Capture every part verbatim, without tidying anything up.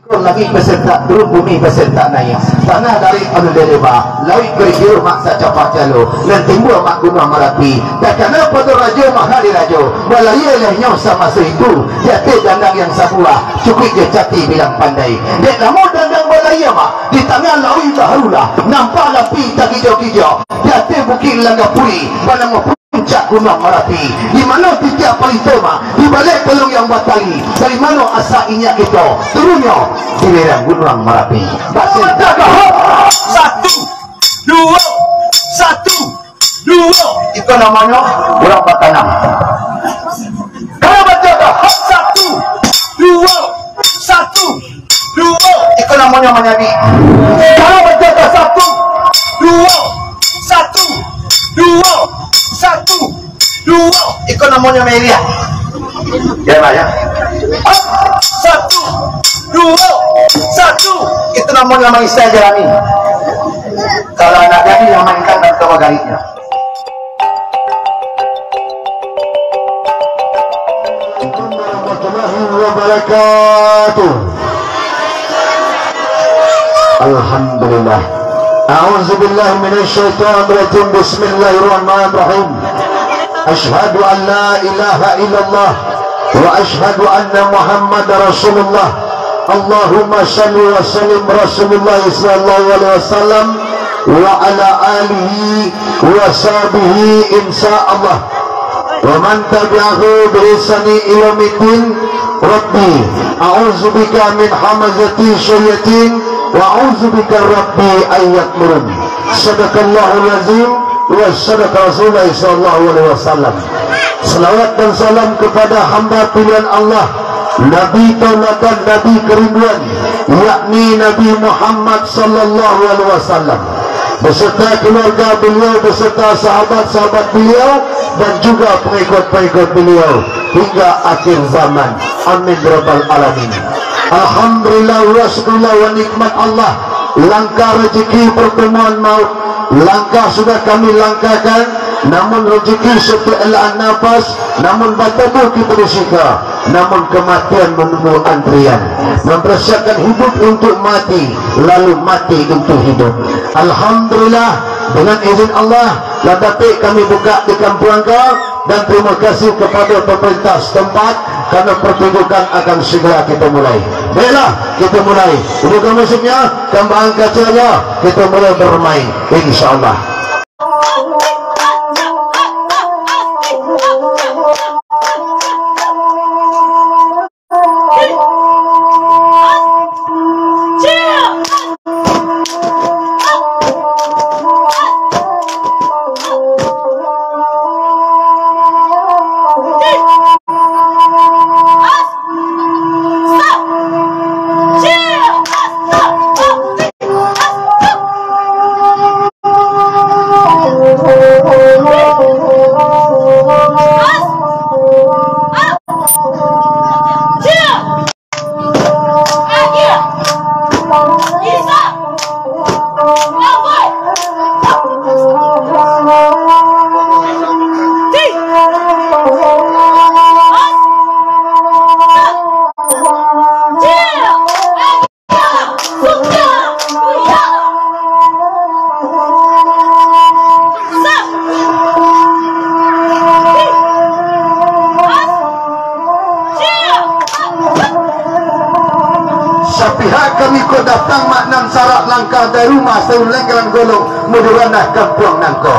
Langik basentak turun, bumi basentak naiak. Tanah dari alun dileba, lauik barigiruah mak sacapah calo, nan timbua mak Gunuang Marapi. Takana pado rajo maharajo, balayia lah inyo samaso itu, di ateh dandang yang sabuah, cukuik jo cati bilang pandai. Dek lamo dandang balayia mak, di tangah lauik baharulah, nampak lapi takijo-kijo, di ateh bukik Langgapuri, banamo Puncak Gunuang Marapi, di mano titiak palinto mak, di baleh kolong yang batali, dari mano asa inyiak kito, turunnyo di lereng Gunuang Marapi. Basin. Satu, duo, satu, duo. Itu namonyo urang batanam. Kalau bajaga, satu, duo, satu, duo, iko namonyo manyadi. Kalau bajaga, satu, duo, satu, duo, satu, duo, iko namonyo meriah. Ya, Pak, ya. Satu, duo, satu, itu namonyo maisai jalani. Kalau anak gadih yang mainkan dan kawa galiknya. Warahmatullahi wabarakatuh. Alhamdulillah. A'udzubillahi minasyaitonirrajim. Bismillahirrahmanirrahim. Asyhadu an la ilaha illallah wa asyhadu anna Muhammadar Rasulullah. Allahumma shalli wa sallim Rasulullah sallallahu alaihi wasallam wa ala alihi wa sahbihi, insya Allah. Wa man tabi'ahu bi ihsani ila yaumiddin. Rabbi, a'udzubika min hamazati syayatin, wa a'udzubika, Rabbi, an yahdurun. Sadaqallahul azim, wa sadaqa Rasulullah sallallahu alaihi wasallam. Salawat dan salam kepada hamba pilihan Allah, Nabi tauladan, Nabi kerinduan, yakni Nabi Muhammad sallallahu alaihi wasallam, beserta keluarga beliau, beserta sahabat-sahabat beliau, dan juga pengikut-pengikut beliau hingga akhir zaman. Amin rabbal alamin. Alhamdulillah wa syukurillah wa nikmat Allah. Langkah rezeki pertemuan maut, langkah sudah kami langkahkan, namun rezeki setiap elak nafas, namun batamu kita di sika, namun kematian menunggu antrian. Mempersiapkan hidup untuk mati, lalu mati untuk hidup. Alhamdulillah, dengan izin Allah, lah dapek kami buka di kampuang ko, dan terima kasih kepada pemerintah setempat, karena pertunjukan akan segera kita mulai. Baiklah, kita mulai. Buka musiknya, kembang kacanya, kita mulai bermain, insya Allah. Sapihak kami ko datang mak nan sarak langkah dari rumah sauleng galang golong, muduranah kampuang nangko.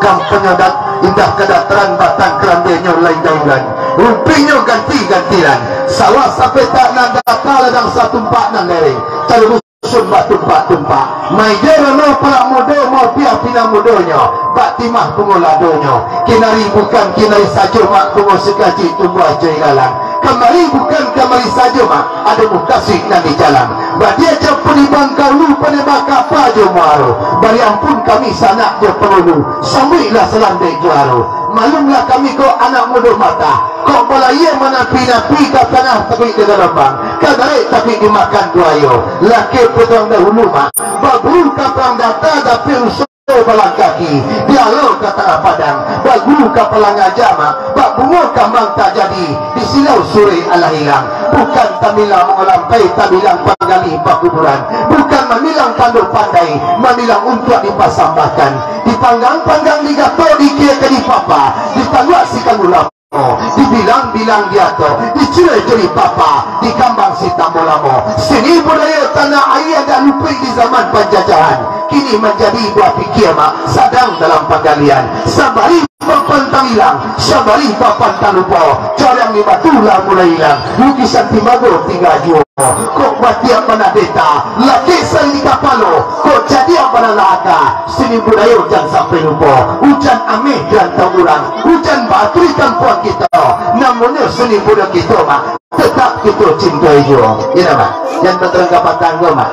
Kampuang adat indah kadataran batang karambenyo lain daulan, rumpinyo ganti-gantian, sawah sapetak nan data ladang satumpak nan lereng, tarusun batumpak-tumpak. Maija rano parak mudo, maupiah pinang mudonyo, bak timah bungo ladonyo. Kinari bukan kinari sajo mak, bungo sikaji tumbuah jo ilalang. Kamari bukan kamari sajo mak, ado mukasuik nan di jalan. Badia jo panibang kaulu, panibang kapa jo muaro. Bari ampun kami sanak jo pangulu, sambuiklah salam dek juaro. Maklumlah kami ko anak mudo mata, kok balayia manapi-napi ka tanah tapi di galambang, ka darek tapi dimakan buayo. Laki putuang dahulu mak, baguru ka parang data, tapi usaha balang kaki, dialo ka tanah padang, baguru ka palang aja mak, bak bungo kambang tajadi, di silau surek alah ilang. Bukan tambilang mangolampai, tambilang panggali pakuburan. Bukan mambilang tando pandai, mambilang untuak dipasambahkan. Dipanggang-panggang, digatok, dikiakan, dipapa, ditaluak sikan ulamo, dibilang-bilang diatok, dicuri-curi papa, dikambang si tambo lamo. Seni budaya tanah aia dak lupuik di zaman panjajahan. Kini manjadi buah pikia, Mak, sadang dalam panggalian. Sabari papan tambilang, sabari papan talupo. Corang di batu lah mulai ilang, lukisan timbago tingga juo. Kok batiak bana deta, lakek sari di kapalo. Kok cadiak bana lahaka, seni budayo jan sampai lupo. Ujan ameh di rantau urang, ujan batu di kampuang kito. Namonyo seni budayo kito, Mak, tetap kito cintai juo. Iyo, Mak. Jan batarang ka patang ko, Mak.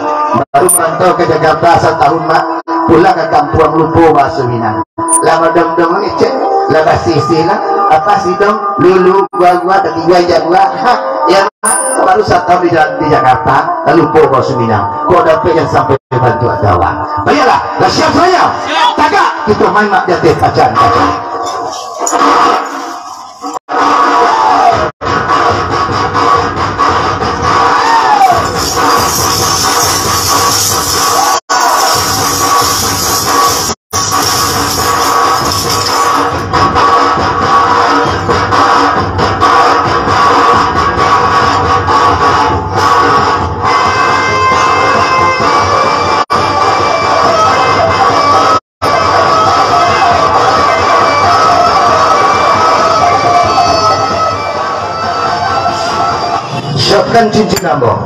Baru marantau ka Jakarta satahun, Mak. Pulang ka kampuang lupo bahaso Minang. Lah madong-dong ni, cek. Lah basisi lah. Apa sih dong? Lulu, gua-gua, tatingga ijak gua. Ha, iyo, Mak. Baru satahun di, Ja-, di Jakarta, lah lupo bahaso Minang. Kok dapek jan sampai bantuak dawa. Baiklah, lah siap sajo. Tagak, kito main, Mak, di ateh pacan-pacan. Siapkan cincin ambo.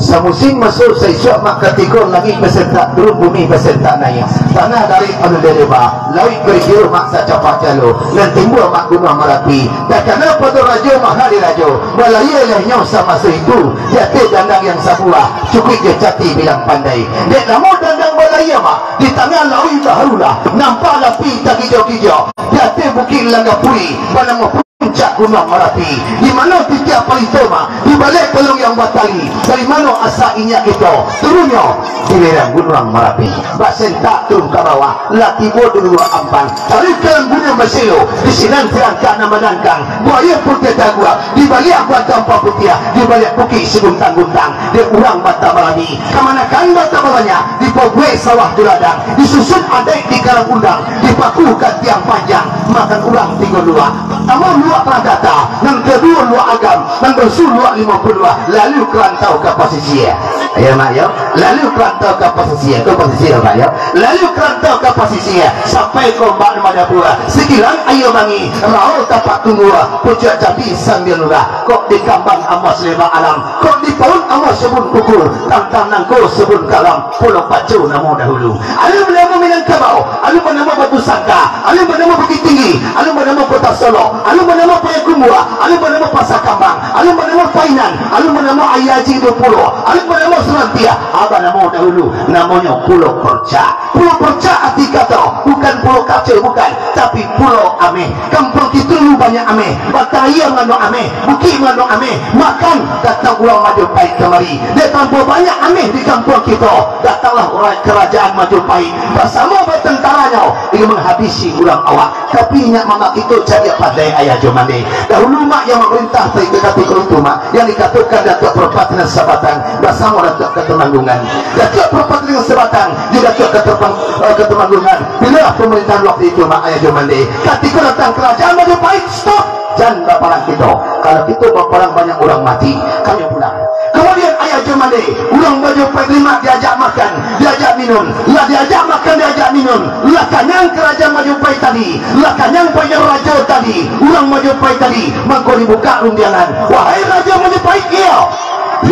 Samusim maso saisuak, Mak, katiko langik basentak turun, bumi basentak naiak, tanah dari alun dileba, lauik barigiruah, Mak, sacapak jalo, nan timbua, Mak, Gunuang Marapi, takana pado rajo maharajo, balayia lah inyo samaso itu, di ateh dandang yang sabuah, cukuik jo cati bilang pandai. Dek namo dandang balayia, Mak, di tangah lauik baharulah, nampak lah api tagijo-gijo, di ateh bukik Langgapuri, banamo Puncak Gunuang Marapi. Di mano titiak palito, Mak? Di baliak kolong yang batali. Dari mano asa inyiak kito? Turunnyo di lereng Gunuang Marapi. Basentak turun ka bawah, lah tibo di Luak Ampang. Tarik ka Gunuang Baselo, di sinan tarangkak nan badangkang. Buayo putiah taguak, di baliak batang paputiah, di baliak bukik siguntang-guntang. Dek urang batabalami, kamanakan batababanyak, dipabuek sawah jo ladang, disusun adaik di karang undang, dipakukan tiang panjang, makan urang tigo luak. Partamo Luak Pradata, nan kaduo Luak Agam, nan basu Luak Limo Puluah, lalu ka rantau ka pasisia. Iyo, Mak, yo. Lalu ka rantau ka pasisia, ka pasisia, Mak, yo. Lalu ka rantau ka pasisia, sampai ka Ombak Madapua, Sikilang Aia Bangi, Raol Tapak Tunggua, Pucuak Jambi Sambilan Lurah. Kok dikambang ambo Sulaiman Alam, kok dipaun ambo Sabun Kuku, tantang nangko Sabun Kalam, Pulau Paco namo dahulu. Alun banamo Minangkabau, alun banamo Batu Sangka, alun banamo Bukik Tinggi, alun banamo Kota Solok, alun banamo Payakumbuah, alun banamo Pasa Kambang, alun banamo Painan, alun banamo Aia Haji Duo Puluah, alun banamo Sarantiah, a banamo dahulu, namonyo Pulau Percak. Pulau Percak arti kato, bukan pulau kaco, bukan, tapi pulau ameh. Kampuang kito dulu banyak ameh, batang aia mangandung ameh, bukik mangandung ameh, makan datang urang Majapahit kamari. Dek tanpa banyak ameh di kampuang kito, datanglah urang karajaan Majapahit basamo batantaranyo, ingin manghabisi urang awak. Tapi inyiak mamak kito cadiak pandai, Ayah Jo Mande. Dahulu, Mak, yang mamarintah pai ka katiko itu, Mak, yang dikatokan Datuak Parpatiah Sabatang basamo Datuak Katumanggungan. Datuak Parpatiah Sabatang jo Datuak Katupang-, eh, Katumanggungan. Bilolah pamarintahan waktu itu, Mak, Ayah Jo Mande. Katiko datang karajaan Majapahit, stop! Jan baparang kito. Kalau kito baparang, banyak urang mati. Kami pulang. Kamudian, Ayah Jo Mande, urang Majapahit limo diajak makan, diajak minum. Lah diajak makan, diajak minum, lah kanyang karajaan Majapahit tadi. Lah kanyang banyak rajo tadi, urang Majapahit tadi. Mangko dibukak rundiangan. Wahai Rajo Majapahit, iyo.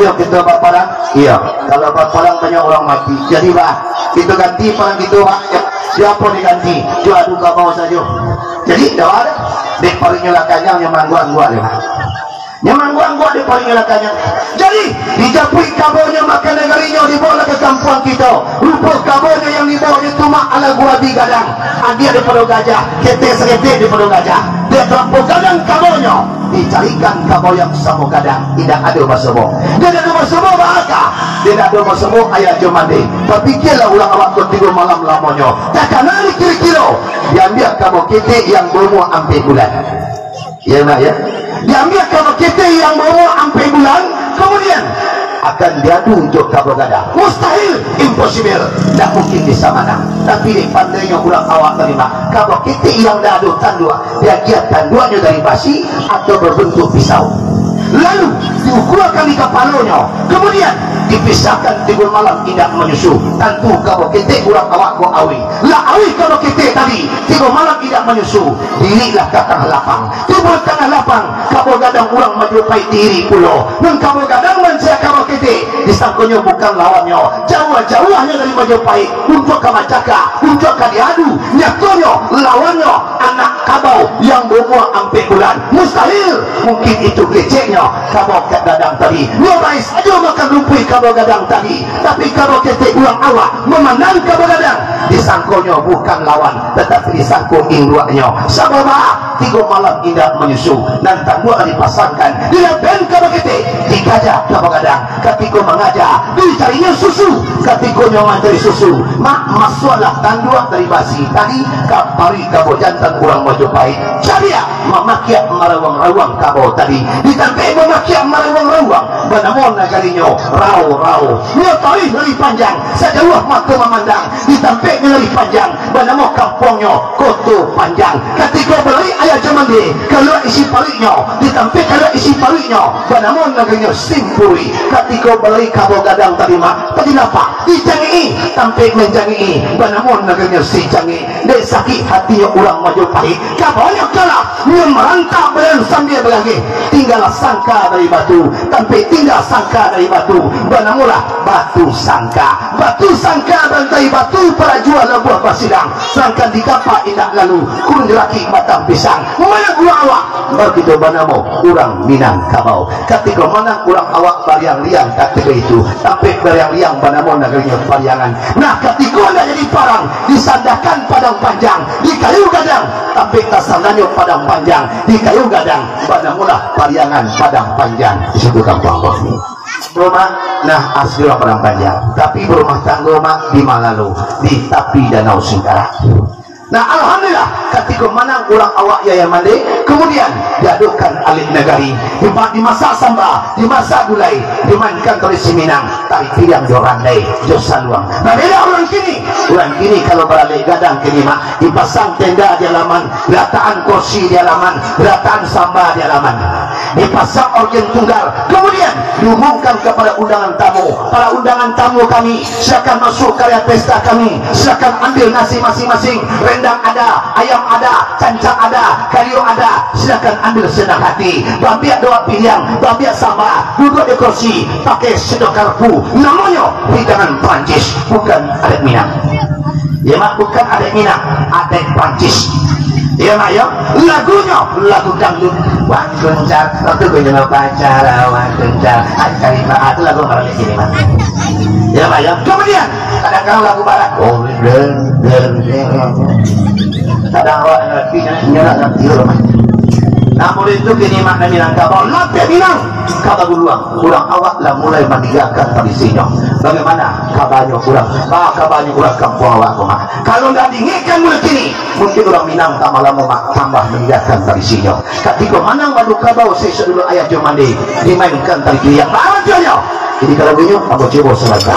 Iyo, kito baparang? Iyo. Kalau baparang, banyak urang mati. Jadi, bah, kito ganti parang kito, bah. Sia diganti? Jo adu kabau sajo. Jadi, dak ado. Dek parinyo lah kanyang, nyo mangguak-ngguak dek, bah. Nyo mangguak-ngguak dek parinyo lah kanyang. Jadi, dijapuik kabaunyo, makan nagarinyo, dibaolah ka kampuang kito. Rupo kabaunyo yang dibaonyo tu, Mak, alah gua di gadang. Agiah daripado gajah, ketek saketek daripado gajah. Dek talampau gadang kabaunyo, dicarikan kabau yang samo gadang, indak ado basobok. Dek indak ado basobok, baa ka? Dek indak ado basobok, Ayah Jo Mande. Bapikialah urang awak ko tigo malam lamonyo. Takana dikiro-kiro, diambiak kabau ketek yang baumua ampek bulan. Iyo, Mak, yo. Diambiak kabau ketek yang baumua ampek bulan, Kamudian, akan diadu jo kabau gadang. Mustahil, impossible, ndak mungkin bisa manang. Tapi, dek pandainyo urang awak tadi mah, kabau ketek yang ndak ado tanduak, diagiah tanduaknyo dari basi atau berbentuk pisau. Lalu, diukuakan di kapalonyo. Kamudian, dipisahkan tigo malam indak manyusu. Tantu kabau ketek urang awak ko auih. Lah auih kabau ketek tadi, tigo malam indak manyusu. Diriaklah ka tangah lapang. Tibo tangah lapang, kabau gadang urang Majapahit diirik pulo. Nan kabau gadang mancaliak kabau ketek, disangkonyo bukan lawannyo. Jauah-jauahnyo dari Majapahit, untuak ka bacakak, untuak ka diadu. Nyatonyo, lawannyo anak kabau yang baumua ampek bulan. Mustahil. Mungkin itu keceknyo kabau gadang tadi. Nyo bae sajo makan rumpuik kabau gadang tadi. Tapi kabau ketek urang awak mamandang kabau gadang, disangkonyo bukan lawan, tatapi disangko induaknyo. Sabab tigo malam indak manyusu, nan tanduak dipasangkan di laben kabau ketek, dikaja kabau gadang. Katiko mangaja, dicarinyo susu. Katikonyo mancari susu, mak, masuaklah tanduak dari basi tadi ka paruik kabau jantan urang Majapahit. Caliak mamakiak marawang-rawang kabau tadi. Di tampek mamakiak marawang-rawang, banamo nagarinyo Rau-Rau. Nyo taruih lari panjang, sajauah mato mamandang. Di tampek nyo lari panjang, banamo kampuangnyo Koto Panjang. Katiko balari ayah jo mande, kalua isi paruiknyo. Di tampek kalua isi paruiknyo, banamo nagarinyo Simpuri. Katiko balari kabau gadang tadi mah, tadi lapah, dijangik-i, tampek manjangik-i, banamo nagarinyo Sijangik. Dek sakik hatinyo urang Majapahit, kabaunyo kalah, nyo marantak badan sambia bagageh. Tinggalah sangka dari batu, tampek tingga sangka dari batu, banamolah Batu Sangka. Batu Sangka bantai batu, parajuah labuah basidang. Sangkan di kapa indak lalu, kurun jalaki batang pisang. Manang urang awak, baru kito banamo urang Minangkabau. Katiko manang urang awak bariang-riang katiko itu, tampek bariang-riang banamo nagarinyo Pariangan. Nah, katiko ndak jadi parang, disandakan padang panjang, di kayu gadang, tampek tasandanyo padang panjang, di kayu gadang, banamolah Pariangan Padang Panjang, di situ kampuang ko. Bro, Mak, nah, asli urang Padang Panjang, tapi barumah tanggo, Mak, di Malalo, di tapi Danau Singkarak. Nah, alhamdulillah, katiko manang urang awak yayah mande, kamudian diadokan alek nagari, dipa-, dimasak samba, dimasak gulai, dimainkan tradisi Minang, tari piriang jo randai, jo saluang. Nah, beda urang kini. Urang kini kalau baralek gadang kini, Mak, dipasang tenda di alaman, dilatakan kursi di alaman, dilatakan samba di alaman. Dipasang orgen tunggal, kamudian diumumkan kapado undangan tamu, "Para undangan tamu kami, silakan masuk ka area pesta kami, silakan ambil nasi masing-masing, rendang ada, ayam ada, cancang ada, kalio ada, silakan ambil senang hati." Baambiak dek awak piriang, baambiak samba, duduak di kursi, pakai sendok garpu, namonyo hidangan Prancis, bukan adat Minang. Ya, Mak, bukan adat Minang, adat Prancis. Ya, Mak, ya. Lagunyo lagu dangdut. Wan Guncar, waktu gue nyoba pacar, Wan Guncar. Ai, cari Mak, itu lagu maralik ini, Mak. Ya, Mak, ya. Kamudian, kadang-kadang lagu barat. Oh, den, den, den. Kadang awak ngarati, nyo ndak ngarati, Mak. Namun itu kini makna Minangkabau, lapeh Minang. Kaba guluang, urang awak lah mulai maninggakan tradisinyo. Bagaimana kabanyo urang, ba-, kabanyo urang kampuang awak ko, Mak? Kalau ndak diingekkan mulai kini, mungkin urang Minang tambah lamo, Mak, tambah maninggakan tradisinyo. Katiko manang Minangkabau, sisok dulu ayah jo mande, dimainkan tari piriang. Barajonyo. Jadi kalau bunyi, ambo cubo sabanta.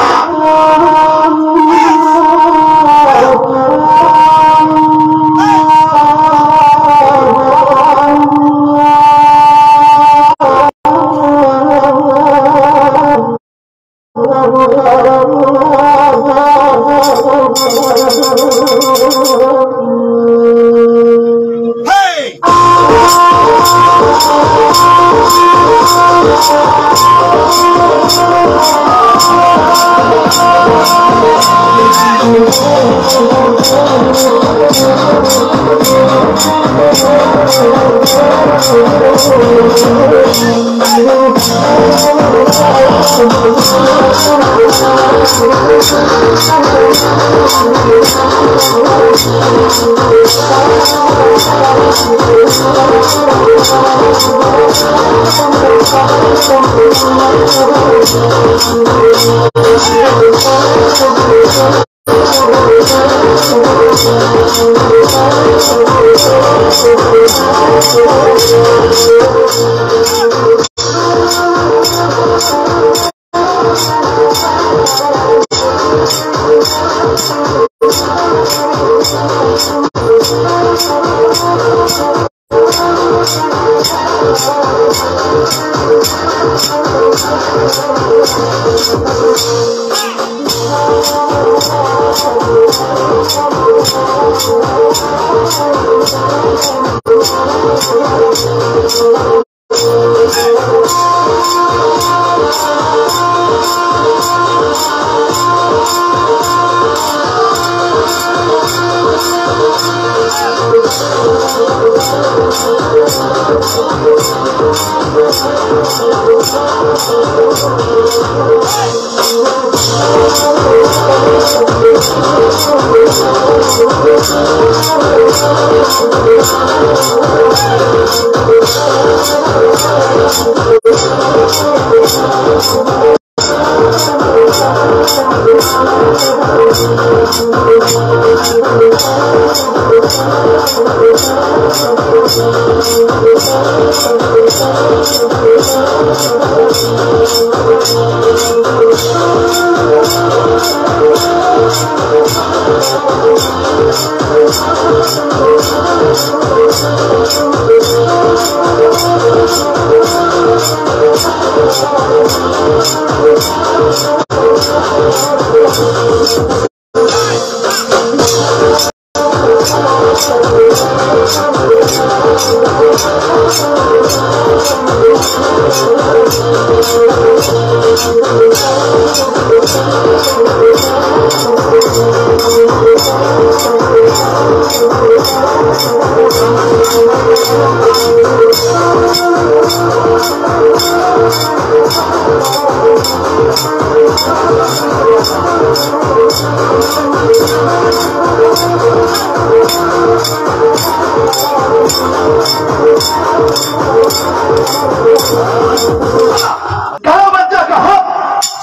Kalau batua ka hak,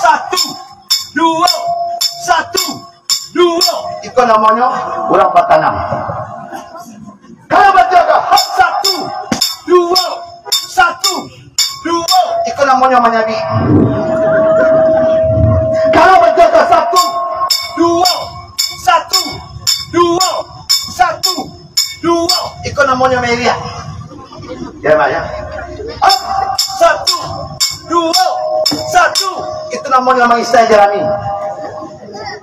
satu, duo, satu, duo. Iko namonyo urang batanam. Kalau batua ka hak, satu, duo, satu, duo. Iko namonyo manyabi. Kalau batua ka satu, duo, satu, duo, satu, duo. Iko namonyo meriah. Ya, Mak, ya. Hop, satu, duo, satu. Itu namonyo maisai jarami.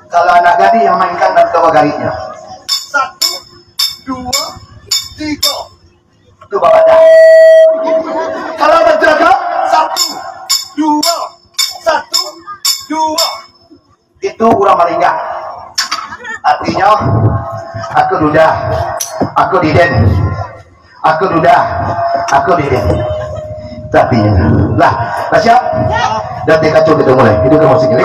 Kalau anak gadih yang mainkan dan tawa garitnya. Satu, duo, tigo. Tu babadah. Kalau batua ka, satu, duo, satu, duo. Itu urang malingga. Artinyo, aku duda, aku diden. Aku duda, aku diden. Tapi, lah, lah siap? Dah teh kacau kita mulai. Itu kan musik ni.